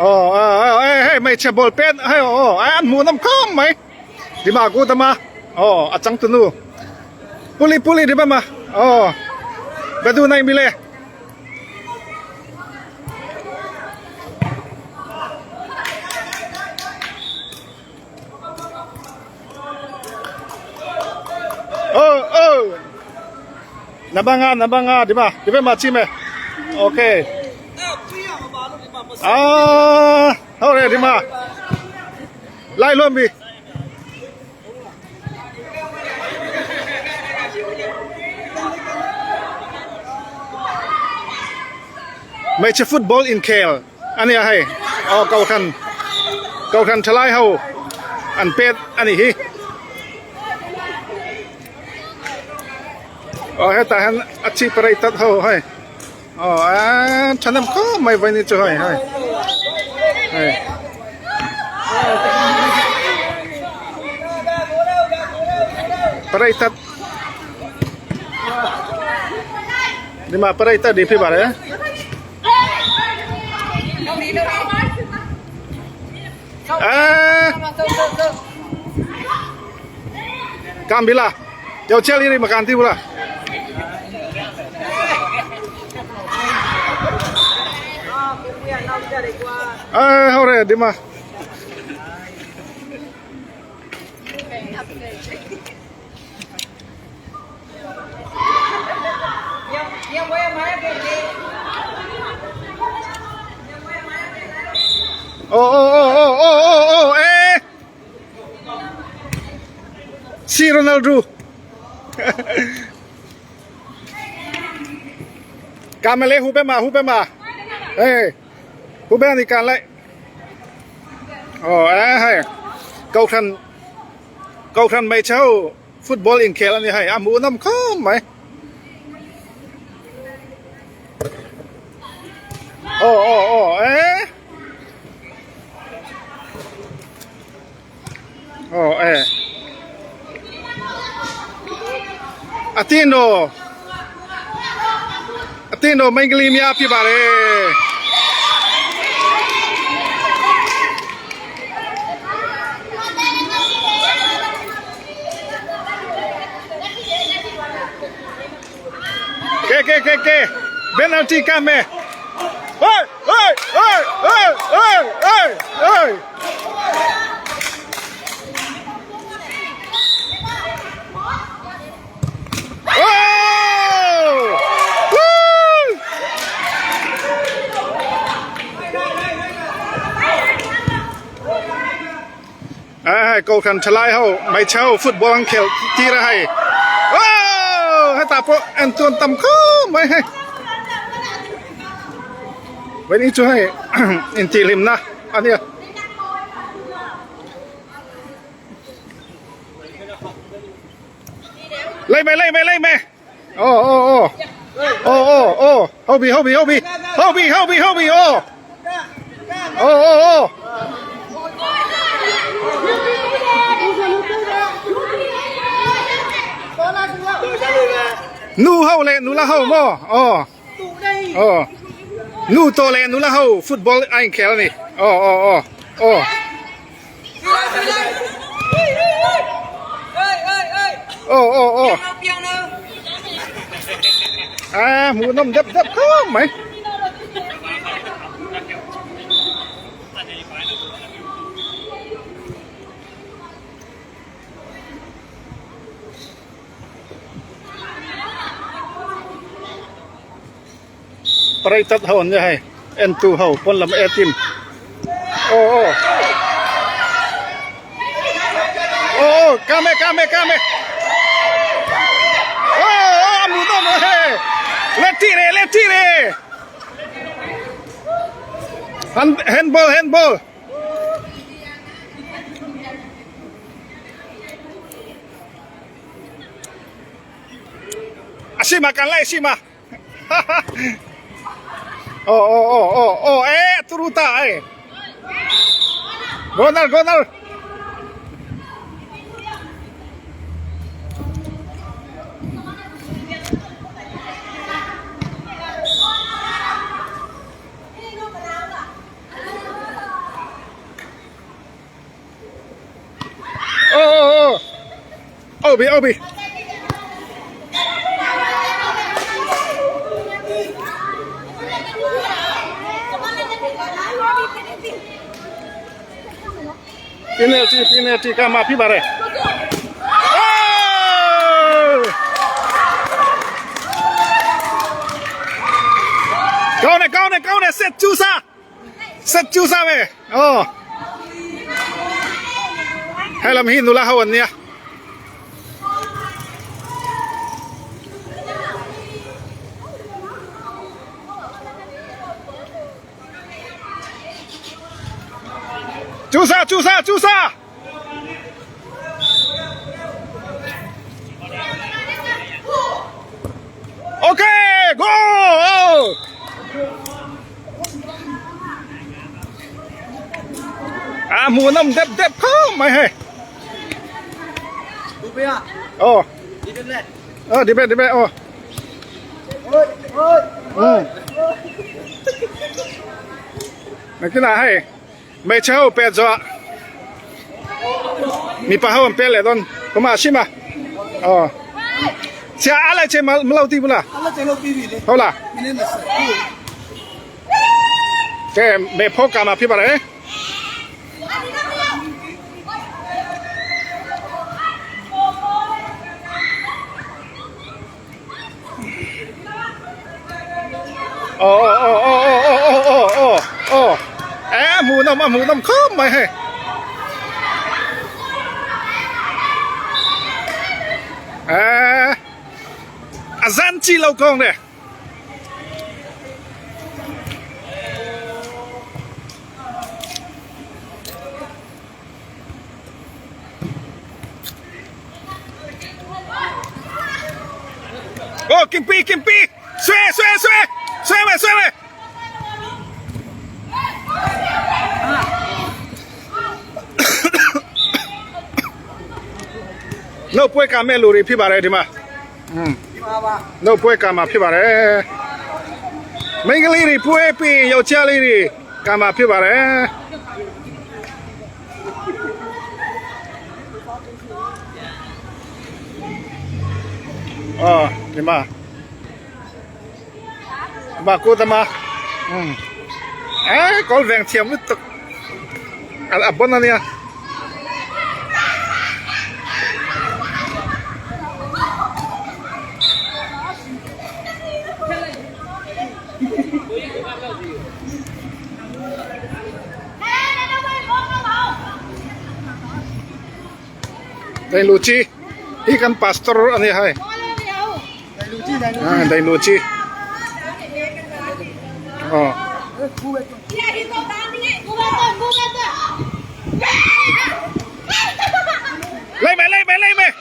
Aw aw hei hei hmeichhe ball pen hei aw an hmuh nawm khawp mai Dima Gudama aw a changtunu Puli puli Dibama aw Bedu nai mile. Oh oh Number nga number nga di ba di ba ma chi me okay ah hau re di ma lai luôn bi Hmeichhe football inkhel a nia hei aw kohhran kohhran thalai ho an pet a nih hi aw hetah hian a chhip rei tlat ho hei aw eee thahnem khawp mai vawiin chu hei hei hei. Parei tat Lima parei tat di phi bare. Eh. Kambila. Yo cheli ri makan ti bula. Eh, hore dima. Oh oh oh oh oh oh oh eh. Si Ronaldo. Kamale hu pe ma hu pe ma. Eh. Hu pe ni kan lai. Oh eh hai. Câu khan câu khan mai chau football inkhel a ni hei a hmuh nawm khawp mai aw aw aw eh aw eh a tin aw a tin aw mengli mia pi bare ကဲကဲကဲကဲဘယ်နောက်တီကမဲဟေးဟေးဟေးဟေးဟေးဟေးဟေး Ai Kohhran thalai ho hmeichhe ho football an khelh tir a hei oh hetah pawh en chuan tam khawp mai hei vawiin chu hei intihhlimna a nia. Lấy mày lấy mày lấy mày ô ô ô ô ô ô hô bì hô bì hô bì hô bì hô bì hô bì ô ô ô ô Nu ho leh nula ho maw aw aw nu tawh leh nula ho football a inkhel a ni aw aw aw aw. Aw aw aw a hmuh nawm deuh deuh khawp mai. Parei tat ho an nia hei en tu ho pawn lam e team aw aw aw aw kame kame kame aw aw a mu dawn he let tih leh let tih leh handball handball. A si ma kan lai si ma. Oh oh oh oh oh eh turuta eh. Gonal gonal. Obi obi. Penalty penalty ကမှဖြစ်ပါတယ်ကောင်းတယ်ကောင်းတယ်ကောင်းတယ်ဆက်ကျူးစားဆက်ကျူးစားပဲအော်ဟဲ့လမဟင်းနူလာဟဝန်နီယာ ကျူစားကျူစားကျူစားโอเค go အာမူနမ်ဒက်ဒက်ခေါမိုင်ဟဲ ဘူပေးอ่ะ အော် ဒီတက်လက် အော်ဒီဘက်ဒီဘက်အော် ဟိုးဟိုး อืมမကနာဟဲ့မေချောပဲဇောမိပါဟောပဲလေဒွန်ကမရှိမအော်ဆရာအားလိုက်ချင်မမလောက်သိဘူးလား အဲ့လက်ကျလို့ပြီးပြီလေ ဟုတ်လား မင်းနဲ့ဆက် ကဲမေဖို့ကမှာဖြစ်ပါတယ်အော်အော်အော်အော်အော်အော်အော်အော်အဲหมูน้ำหมูน้ำข้ามไปให้အဲအဇန်ချီလောက်ကောင်းတယ် โอ้กิมปีกิมปีဆွဲဆွဲဆွဲဆွဲမယ်ဆွဲမယ်နှုတ်ပွဲကမဲ့လူတွေဖြစ်ပါတယ်ဒီမှာอืม ဒီမှာပါ နှုတ်ပွဲကမှာဖြစ်ပါတယ်မိန်းကလေးတွေပွဲပြီးရင်ယောက်ျားလေးတွေကမှာဖြစ်ပါတယ်အော်ဒီမှာဒီမှာကိုတမอืมအဲကောလ်ဗန်ချီမတ်အဘနနီယာ ဒိုင်လူချီဒီကန်ပါစတော်အနေဟဲ့ ဒိုင်လူကြည့်ဒိုင်လူ အာဒိုင်လူချီအော် ဘူပဲ လိုက်မယ်လိုက်မယ်လိုက်မယ်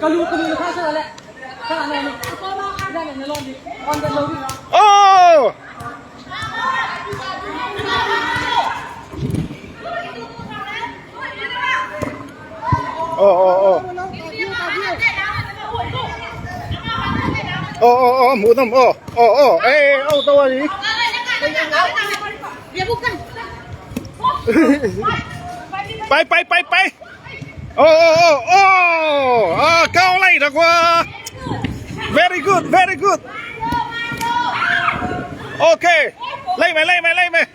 ကလူကလူခါဆက်လက်ခါနေနေပေါ်လာခါနေနေလုံးဒီ on the low အိုးအော်အော်အော်အော်အော်မူတော့အော်အော်အော်အေးအော်တော့ကြီး ไปไปไปไปโอ้โอ้โอ้โอ้อ่าကောင်းလိုက်တကွာ very good very good okay လိုက်မယ်လိုက်မယ်လိုက်မယ်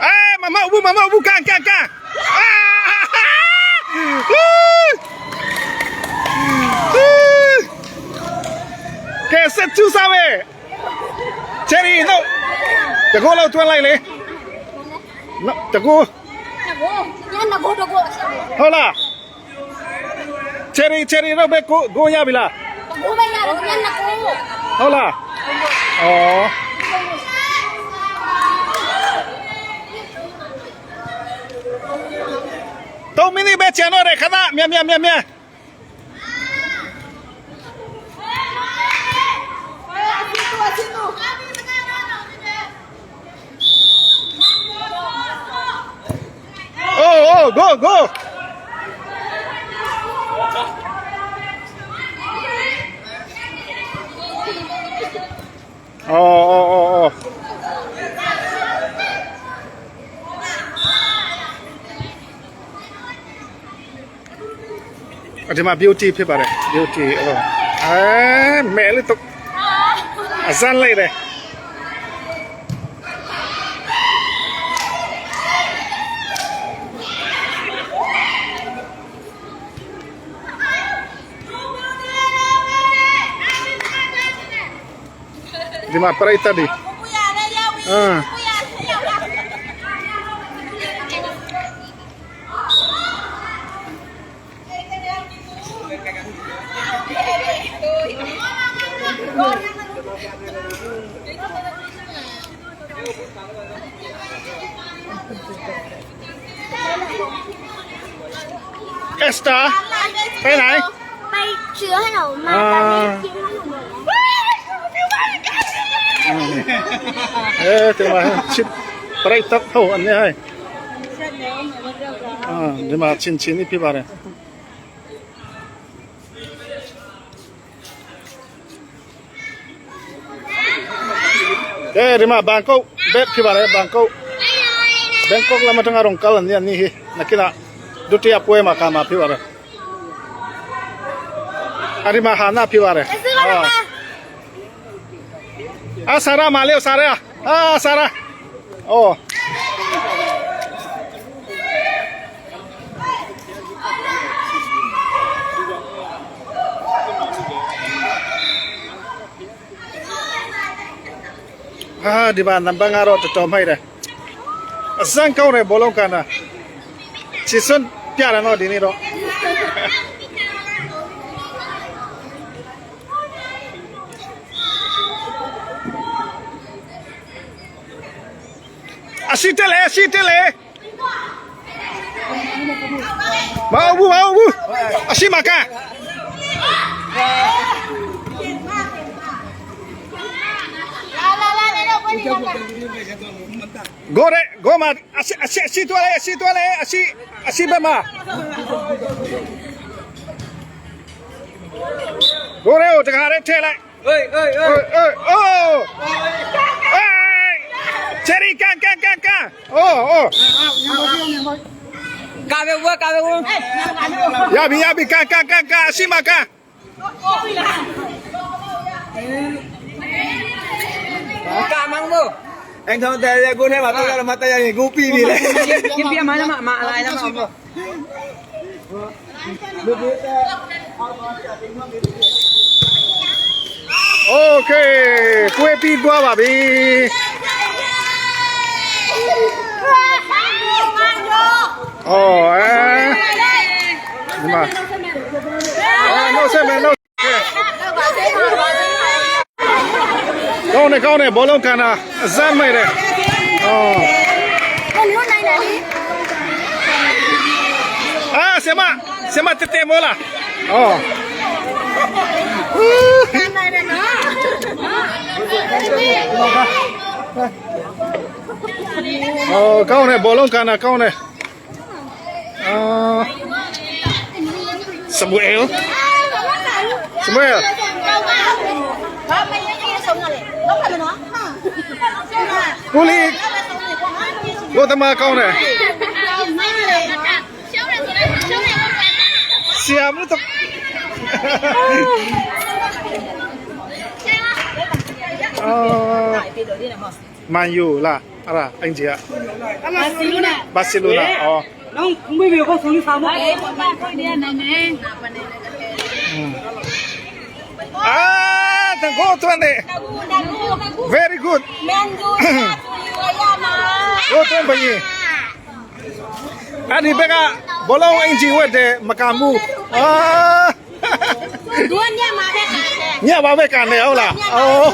အေးမမဘူးမမဘူးကန်ကန်ကန်အာကဲဆက်ကျူစားမယ်ချယ်ရီတော့တကောလောက်တွန်းလိုက်လေနော်တကော ဟုတ်လားချယ်ရီချယ်ရီတော့ဘယ်ကိုကိုရပြီလားဟုတ်လားဩ 3မိနစ်ပဲကျန်တော့တယ်ခဏမြန်မြန်မြန်မြန်အိုးအိုး go go အော်အော်အော်အော်အဒီမှာ beauty ဖြစ်ပါတယ် beauty အော်အဲမဲလေးတော့အစမ်းလိုက်တယ်ဒီမှာပရိသတ်တွေအာเอสตาไปไหน ไปซื้อขนมมาตอนนี้กินขนมหมดแล้ว เออဒီမှာချစ်ပရိသတ်ဟိုအနေဟဲ့အာဒီမှာချင်းချင်းนี่ဖြစ်ပါတယ်အဲဒီမှာဘန်ကောက်ဘက်ဖြစ်ပါတယ်ဘန်ကောက်ဘန်ကောက်လာမတငါတော့ကလန်နေနေဟနကိလာဒုတိယပွဲမှာကမှာဖြစ်ပါတယ်အဒီမှာဟာနာဖြစ်ပါတယ် ไปซื้อขนมมา အာဆာရာမာလေဆာရာအာဆာရာအော် အာဒီမှာနံပါတ်ကတော့တော်တော်မိုက်တယ်အစမ်းကောင်းတယ်ဘောလုံးကန်တာချစ်စွန်းပြတယ်နော်ဒီနေ့တော့အရှိတက်လေအရှိတက်လေမဟုတ်ဘူးမဟုတ်ဘူးအရှိမကန် ဂိုရဲဂိုမာအရှိအရှိအရှိတွားလေအရှိတွားလေအရှိအရှိဘက်မှာဂိုရဲကိုတခါတည်းထည့်လိုက် เอ้ยเอ้ยเอ้ย အေးအိုးအေးချယ်ရီကန်ကန်ကန်ကန်အိုးအိုး กาเบวัวกาเบวัว ရပြီရပြီကန်ကန်ကန်ကန်အရှိမကန် กามังโบ အန်ထောင်တဲ့ကိုနဲ့မှာတော့ရမတက်ရရင်ကိုပြီးပြီလေ กินเบียร์มาแล้วมามาอะไรแล้วมา โอเคကွေးပြီးသွားပါပြီအော်အဲဒီမှာအော်နှုတ်ဆက်မယ်နှုတ်ကောင်းတယ်ကောင်းတယ်ဘောလုံးကန်တာအစမ်းမိုက်တယ်အော်အာဆမဆမတက်တယ်မို့လားအော်အော်ကောင်းတယ်ဘောလုံးကန်တာကောင်းတယ်အာဆမွေယ်ဆမွေယ် ကိုလီကိုတမကောင်းတယ်ဆီယမ်လို့တော့အာမန်ယူလားအဲ့ဒါအင်ဂျီယာဘာစီလိုနာအော် น้องไม่มีก็สูงสาม အာတန်ကိုတွန်းနေ very good ကိုတွန်းပရင်အဲ့ဒီဘက်ကဘောလုံးအင်ဂျီဝက်တယ်မကမှုအာညပါပဲကန်နေဟုတ်လားအော်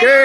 ကဲ